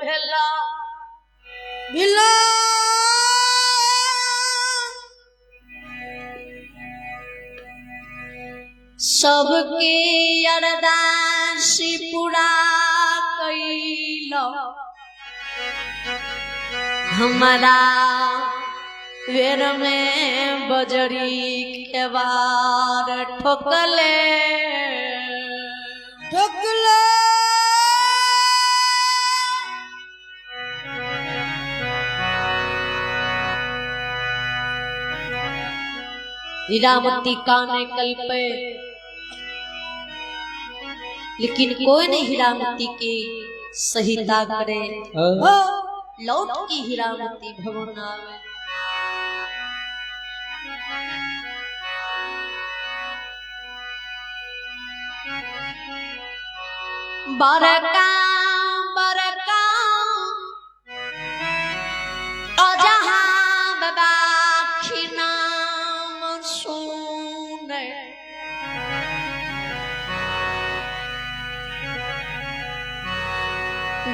भेला भेला। सबके अरदास पूरा कैलो, हमारा वेर में बजरी के बार ठोकले ठोकले। हीरामती काने कल्पे, लेकिन कोई नहीं हीरामती की सहिता करे। लौट की हीरामती भवन आवे। बरका बरका अजहा बाबा नाम सुने,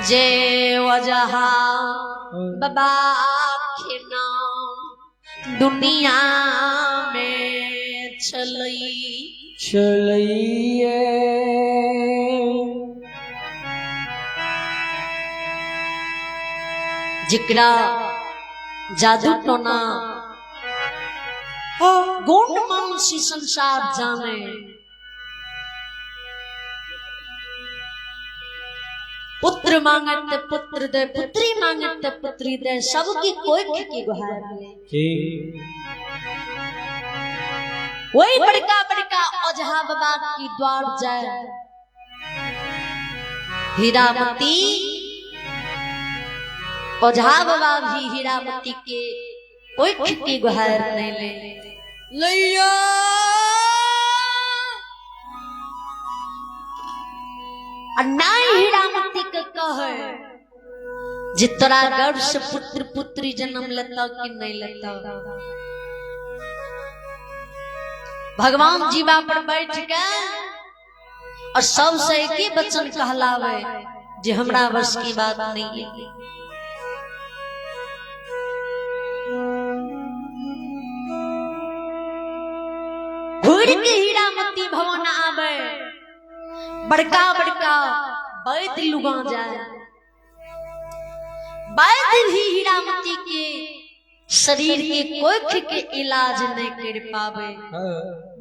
जे वजहा बाबा के नाम दुनिया में चलई चलइए। जिकरा जादू टोना गुण मनुष्य संसार जाने, पुत्र मांगत पुत्र दे, पुत्री मांगत पुत्री दे, सबकी कोई की गुहार ले। वही बड़का बड़का ओझा बाबा की द्वार जाए हीरामती, ओझा बाबा भी हीरामती के कोई की गुहार नहीं ले लैया। और नहीं हीरामती के कहे जे तोरा गर्भ से पुत्र पुत्री जन्म लेता कि नहीं लेता। भगवान जीवा पर बैठ के और सबसे एक ही वचन कहलावे जे हमरा वश की बात नहीं है। घूर के हीरामती भवन आवे, बड़का बड़का वैद्य लुगा जाए, वैद्य भी हीरामती के शरीर के कोख के इलाज नहीं कर पावे।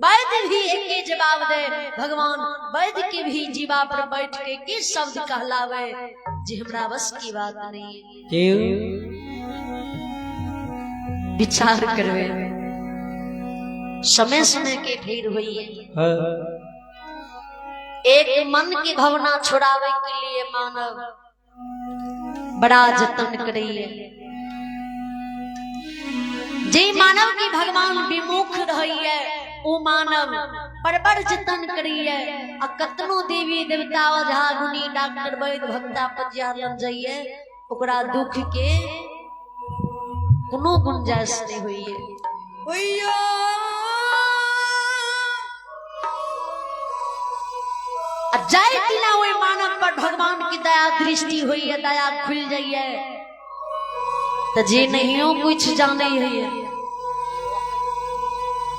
वैद्य भी एक जवाब दे, भगवान वैद्य के भी जीवा पर बैठ के की शब्द कहलावे जे हमरा बस की बात नहीं है। विचार करवे, समय समय के ढेर हुई है। एक मन की भावना छुड़ावे के लिए मानव बड़ा जतन करिए। जे मानव की भगवान विमुख रही है वो मानव बड़ जतन करिए। आ कतनो देवी देवता ओझा गुनी डॉक्टर वैद्य भक्ता पजिया लग जाइए, ओकरा दुख के कोनो गुंजाइश नहीं हुई है। जाय दिना ओहि मानव पर भगवान की दया दृष्टि हुई है, दया खुल जाइए तो जे नहीं कुछ जाने है,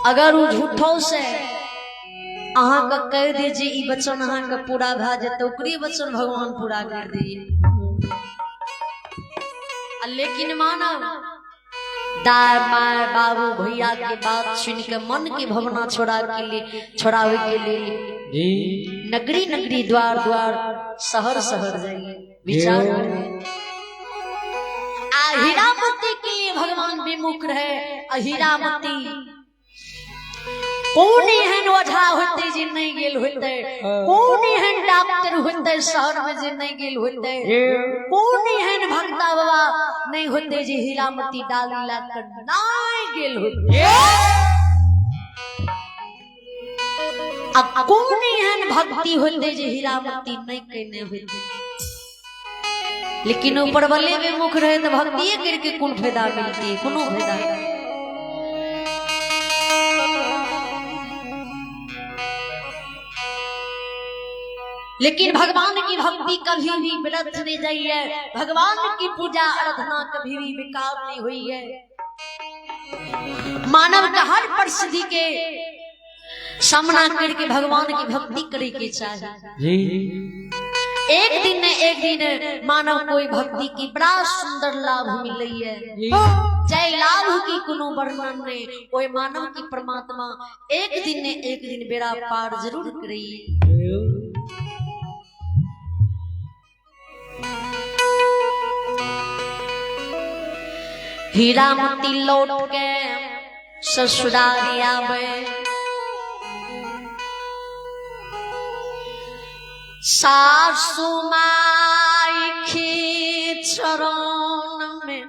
अगर वो झूठो से अहाँ के कह दे जे ई वचन अहाँ के पूरा भए जेतै, ओकरे वचन भगवान पूरा कर दिए। लेकिन मानव दाय my बाबू भैया के बात सुन के मन की भावना छोड़ा के लिए छोड़ावे के लिए नगरी नगरी द्वार द्वार शहर शहर जाइए विचार करिए। आ हीरामती के लिए भगवान विमुख रहे। आ हीरामती कौन एहन ओझा होते जे नहीं गेल होते, कौन एहन डॉक्टर होते शहर में जे नहीं गेल होते, कौन एहन भक्ता बाबा नहीं होते जे हीरामती डाली लाकर नहीं गेल होते। अब कौन एहन भक्ति होते जे हीरामती नहीं कहने होते, लेकिन ऊपर वाले विमुख रहे तो भक्ति करके कौन फायदा मिलती है, कोनो फायदा नहीं। लेकिन भगवान की भक्ति कभी भी व्यर्थ नहीं जाई है। भगवान की पूजा आराधना कभी भी बेकार नहीं हुई है। मानव का हर परिस्थिति के सामना करके भगवान की भक्ति करे के चाहिए जी। एक दिन न एक दिन मानव कोई भक्ति की बड़ा सुंदर लाभ मिले है। जी। जय लाभ की कोनो वर्णन नहीं, ओए मानव की परमात्मा एक दिन न एक दिन बेड़ा पार जरूर करी। हीरामती लौट के ससुराल आवे, सासू माई के चरण में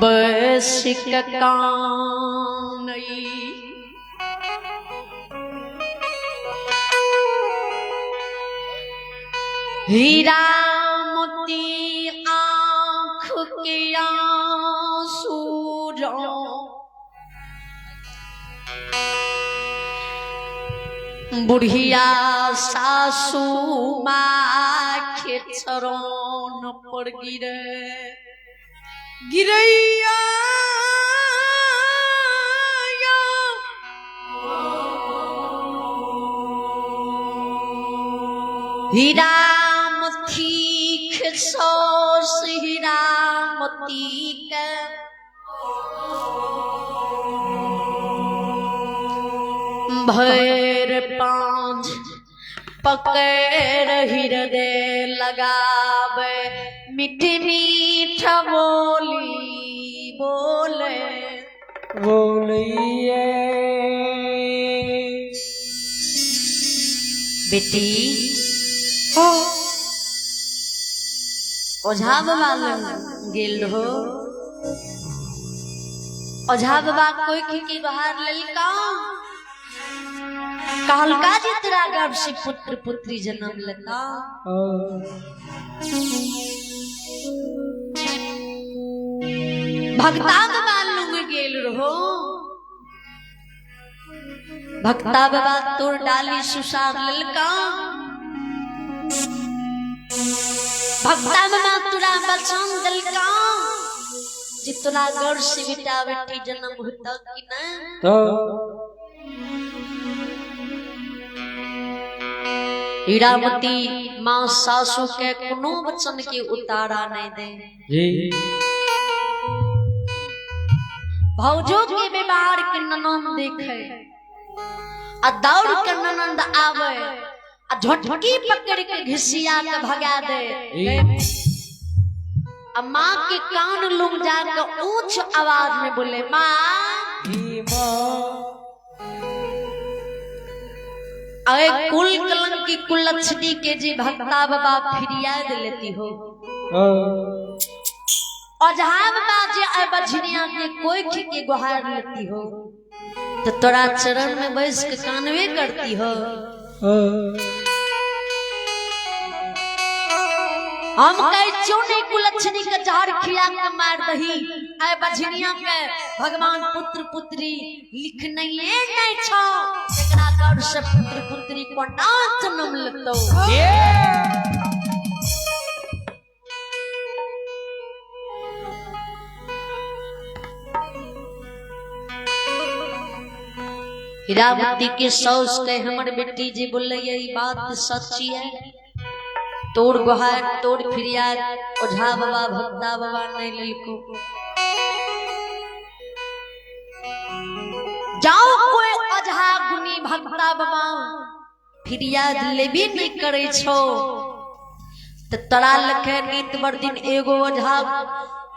बस कानई। हीरामती आँख के आंसू बुढ़िया सासू माँ के चरण पर गिरे गिरैया। हीरामती सौस हीरामती के भैर पांच पकड़ हृदय लगावे, मीठ मीठ बोली बोले बोलिए। बेटी ओझा बाबा लग गेल हो, ओझा बाबा कोई के बाहर ललका कहलका जे तोरा गर्भ से पुत्र पुत्री जन्म लेता। भक्ता बाबा लुंग गेल रहो, भक्ता बाबा तोर डाली सुसार ललका, भक्ता बाबा तोरा बचन दलका जे तोरा गर्भ से बेटा बेटी जन्म होता कि ना। तो हीरामती माँ सासू के कोनो वचन के उतारा नहीं दे जी। भौजो के बीमार के ननंद देखे आ दौड़ के ननंद आवे आ झटकी पकड़ के घिसिया के भगा दे आ माँ के कान लुंग जाके ऊंच आवाज में बोले माँ। अरे कुल कलंक की कुलक्षणी के जी भक्ता बाबा फिरियाद लेती हो, और जहाँ बाबा जे अय बझनिया के कोई के गुहार लेती हो, तो तोरा चरण में बैस के कानवे करती हो। हम कहे क्यों नहीं कुलक्षणी के जहर खिया के मार दही, अय बझनिया के भगवान पुत्र पुत्री लिखने नहीं छो, एकरा गर्भ से पुत्र पुत्री को ना जन्म लेतो। हीरावती के सौस के हमर बेटी जी बोले ये बात सच्ची है, तोड़ गुहार तोड़ फिरियाद ओझा बाबा भक्ता बाबा नहीं ललको। जाओ कोई ओझा गुनी भक्ता बाबा फिरियाद लेबे नहीं करे छो, तो तोरा लखे नीत बर दिन एगो ओझा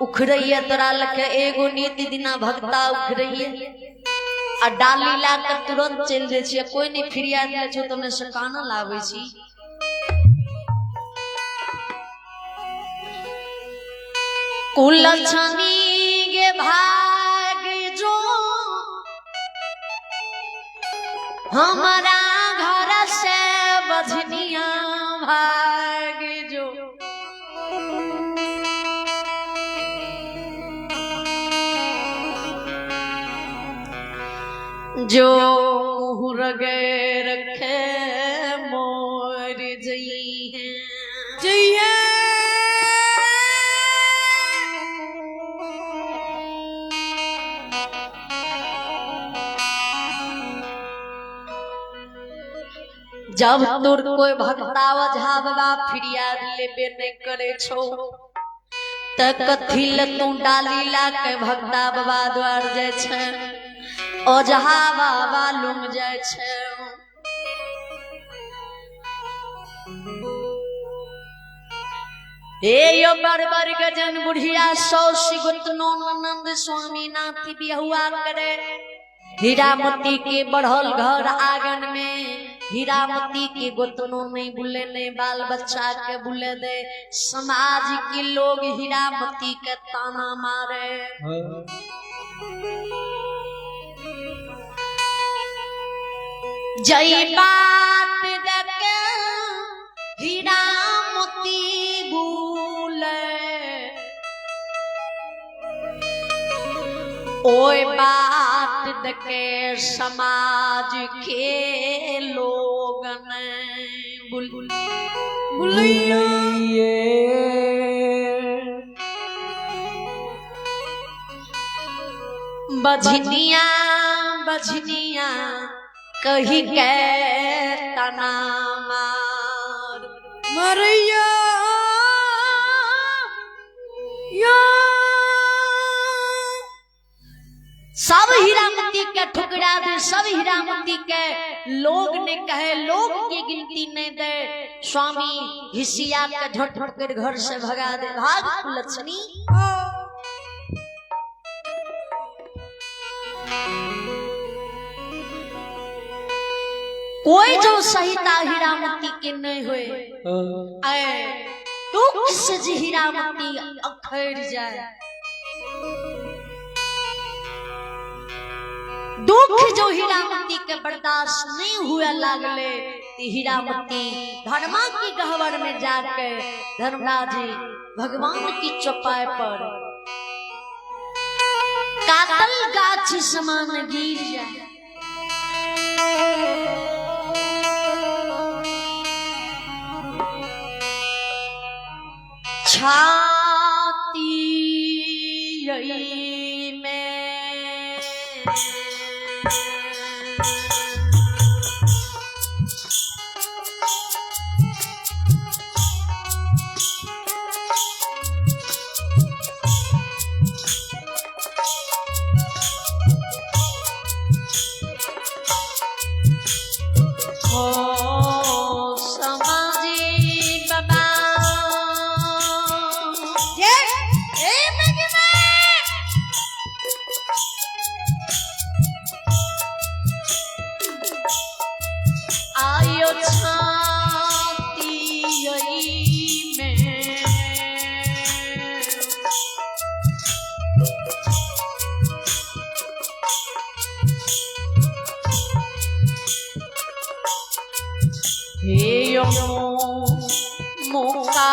उखड़ैया, तोरा लखे एगो नीत दिना भक्ता उखड़ैया आ डाली ला के तुरंत चल जाय छी, कोई नहीं फिरियाद ले छो तने से काना लावे छी। कुलक्षणी गे भाग जो हमारा घर से बझनिया भाग जो, जो मुँह रगे रखे मोर जई है जइए। जब तोर कोई भक्ता ओझा बाबा फिरियाद लेबे नहीं करे छौ त कथी ल तू डाली ला के भक्ता बाबा द्वार जाय छै, ओझा बाबा लुंग जाय छै। हे यो बड़ गजन बुढ़िया सौ सिगुतनो नंद स्वामी नाथ बिहुआ करे। हीरामती के बढ़ल घर आंगन में, हीरामती के गोतनो नहीं बुले नहीं बाल बच्चा के बुले दे। समाज के लोग हीरामती के ताना मारे। जई बात देखे हीरामती बुले, ओए बात देखे समाज के लोग बुल बुलैया। बझनिया बझनिया कही के तना मार मरैया या। सब हीरामती के ठुकरा दे, सब हीरामती के लोग ने कहे, लोग की गिनती नहीं दे। स्वामी हिसिया के झट कर घर से भगा दे। भाग लक्ष्मी। कोई जो सहिता हीरामती के नहीं हुए, दुख से जी हीरामती अखड़ जाए। दुख जो हीरामती के बर्दाश्त नहीं हुए लागले, हीरामती धर्मा की गहवर में जाके धर्मराज भगवान की चौपाई पर कातल गाछ समान गिर जाए। छाती में हो समाजी बाबा आयो छाती में हे यो मुका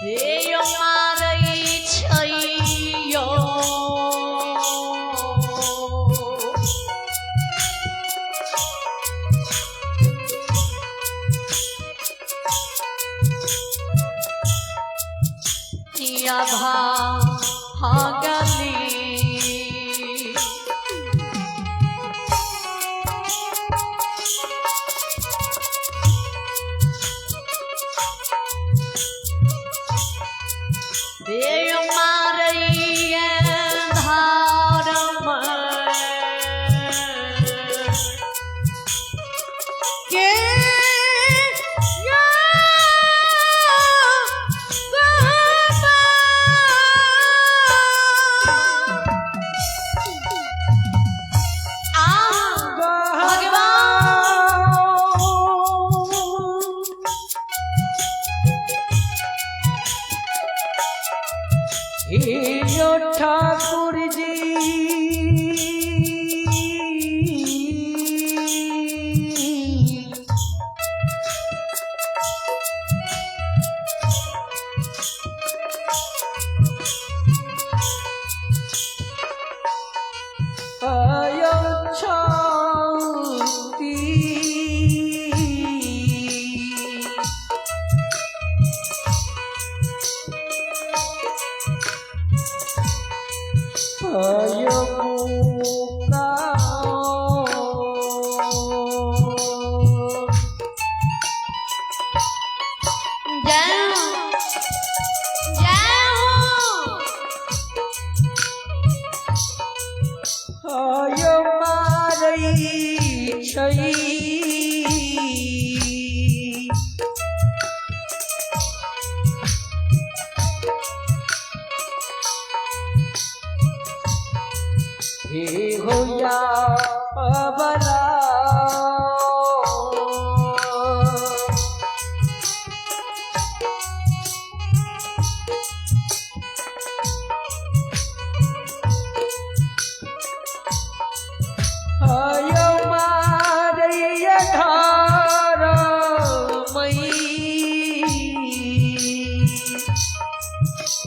हे यो मारै छैयो या भागल।